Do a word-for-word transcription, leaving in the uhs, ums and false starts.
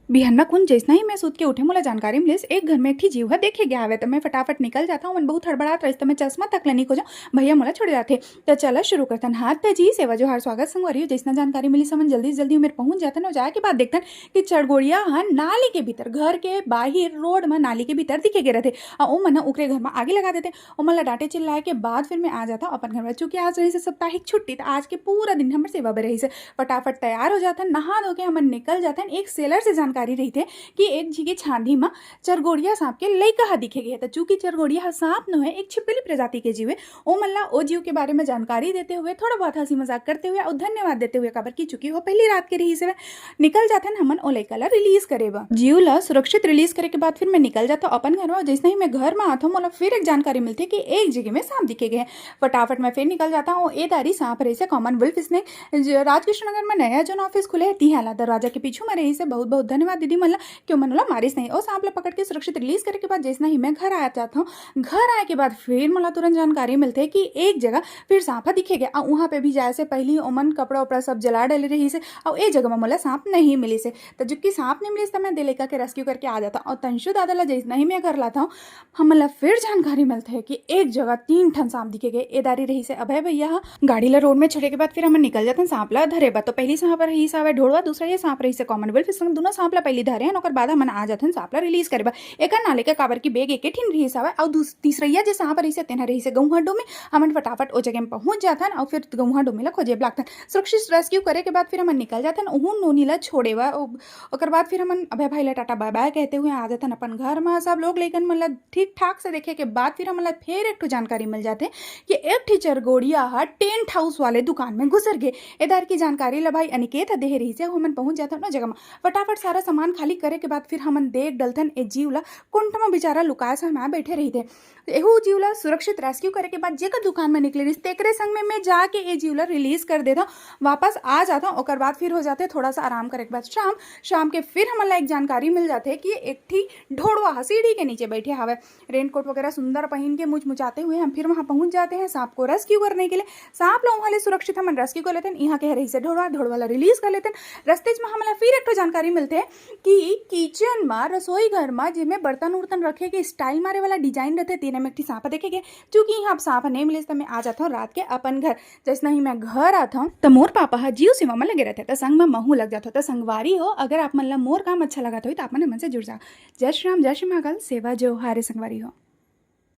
बिहन्ना कुन जैसना ही मैं सुत के उठे, मोला जानकारी मिलिस, एक घर में एक ठी जीव ह देखे गे हावय। त मैं फटाफट निकल जाता हूँ, मन बहुत हड़बड़ात रहिस, त मैं चश्मा तक ल नहीं खोजा, भैया मोला छोड़ जाथे। त चला शुरू करथन। हाथ पे जी, सेवा जोहार, स्वागत संगवारी हो। जैसना जानकारी मिलिस, हमन जल्दी से जल्दी उमेर पहुंच जाथन और जाए के बाद देखथन कि चरगोड़िया ह नाली के भीतर, घर के बाहिर रोड म नाली के भीतर दिखे गे रथे। आ ओ मन ह ओकरे घर म आगी लगा देथे। ओमन ला डांटे चिल्लाए के बाद फिर मैं आ जाता हूँ अपन घर में। चूंकि आज रहिस हे साप्ताहिक छुट्टी, त आज के पूरा दिन हमर सेवा बर रहिस हे। फटाफट तैयार हो जाथन, नहा धो के हमन निकल जाथन। एक सेलर से जानकारी रहिथे कि एक झी के छांदी म चरगोड़िया सांप के लइका ह दिखे गे हे। त चूंकि चरगोड़िया ह सांप नोहे, एक छिपकली प्रजाति के जीव ए, ओमन ला ओ जीव के बारे में जानकारी देते हुए थोड़ा बहुत हंसी मजाक करते हुए और धन्यवाद देते हुए, काबर कि चूंकि वो पहली रात के रहिस हे। निकल जाथन हमन ओ लइका ला रिलीज करे बर। जीव ला सुरक्षित रिलीज करे के बाद फिर मैं निकल जाता हूँ अपन घर में। जैसे ही मैं घर में आता हूँ, मोला फिर एक जानकारी मिलथे कि एक जगह में सांप दिखे गे हे। फटाफट मैं फिर निकल जाता हूँ। ए दारी सांप रहिस हे कॉमनवेल्थ स्नेक, ज-, राजकृष्ण नगर में नया जोन ऑफिस खुले हे, तिहा ला दरवाजा के पीछू में रहिस हे। बहुत बहुत धन्यवाद दीदी मन ला कि ओमन ओला मारिस नहीं। ओ सांप ला पकड़ के सुरक्षित रिलीज करे के बाद जैसना ही मैं घर आ जाता हूँ, घर आए के बाद फिर मोला तुरंत जानकारी मिलथे कि एक जगह फिर सांप ह दिखे गे। अउ उहाँ पे भी जाए से पहली ओमन कपड़ा उपड़ा सब जला डले रहिस हे, अउ ए जगह म मोला सांप नहीं मिलिस हे। त चूंकि सांप नहीं मिलिस, त मैं दे लइका के रेस्क्यू करके आ जाता हूँ। अउ तंशु दादा ला जैसना ही मैं घर लाता हूँ, हमन ला फिर जानकारी मिलथे कि एक जगह तीन ठन सांप दिखे गे। ए दारी रहिस हे अभय भैया ह। गाड़ी ला रोड में छोड़े के बाद फिर हमन निकल जाथन सांप ला धरे बर। तो पहली सांप रहिस हवय ढोड़वा, दूसरा ये सांप रहिस हे कॉमनवेल्थ, फिर संग दोनों सांप ला पहली धरे हन, ओकर बाद हमन आ जाथन सांप ला रिलीज करे बर। एकर ना लेके काबर कि बैग एके ठिन रहिस हवय, अउ दूस-, तीसरइया जे सांप रहिस हे, तेन ह रहिस हे गौंहा डोमी। हमन फटाफट ओ जगह में पहुंच जाथन अउ फिर गौंहा डोमी ला खोजे बर लागथन। सुरक्षित रेस्क्यू करे के बाद फिर हमन निकल जाथन उहू नोनी ला छोड़े बर। ओ-, ओकर बाद फिर हमन अभय भाई ला टाटा बाय बाय कहते हुए आ जाथन अपन घर मा। सब लोग लइकन मन ला ठीक ठाक से देखे के बाद फिर हमन ला फिर एक ठो जानकारी मिल जाथे कि एक ठी चरगोड़िया ह टेंट हाउस वाले दुकान में घुसर गे। ए दारी के जानकारी ला भाई अनिकेत ह देहे रहिस हे, हमन पहुंच जाथन ओ जगह मा। फटाफट सारा सामान खाली करे के बाद फिर हमन देख डलथन ए जीव ला, कुंठ मा बेचारा लुकाए सहमाए बैठे रहिथे। एहू जीव ला सुरक्षित रेस्क्यू करे के बाद जेकर दुकान में निकले रहिस, तेकरे संग में मैं जाके ए जीव ला रिलीज कर देथव, वापस आ जाथव। ओकर बाद फिर हो जाथे थोड़ा सा आराम करे के बाद शाम। शाम के फिर हमन ला एक जानकारी मिल जाथे कि एक ठी ढोड़वा ह सीढ़ी के नीचे बैठे हवय। रेनकोट वगैरह सुंदर पहिन के मुचमुचाते हुए हम फिर वहाँ पहुँच जाते हैं सांप को रेस्क्यू करने के लिए। सांप ला वहाँ ले सुरक्षित हमन रेस्क्यू कर लेते हैं। यहाँ के रहिस हे ढोड़वा, ढोड़वा ला रिलीज कर लेते हैं। रस्ते में हमन ला फिर एक ठो जानकारी मिलथे कि किचन मा, रसोई घर मा, जेमे बर्तन उर्तन रखे के स्टाइल मारे वाला डिजाइन रथे, तेने में एक ठी सांप देखे गे। चूंकि यहाँ अब सांप नहीं मिलिस, त मैं आ जाथव रात के अपन घर। जैसना ही मैं घर आथव, त मोर पापा ह जियो सेवा में लगे रहथे, त संग में महू लग जाथव। त संगवारी हो, अगर आप मन ला मोर काम अच्छा लगत होही, त आप मन हमन से जुड़ जाओ। जय श्री राम, जय श्री महाकाल, सेवा जोहार संगवारी हो।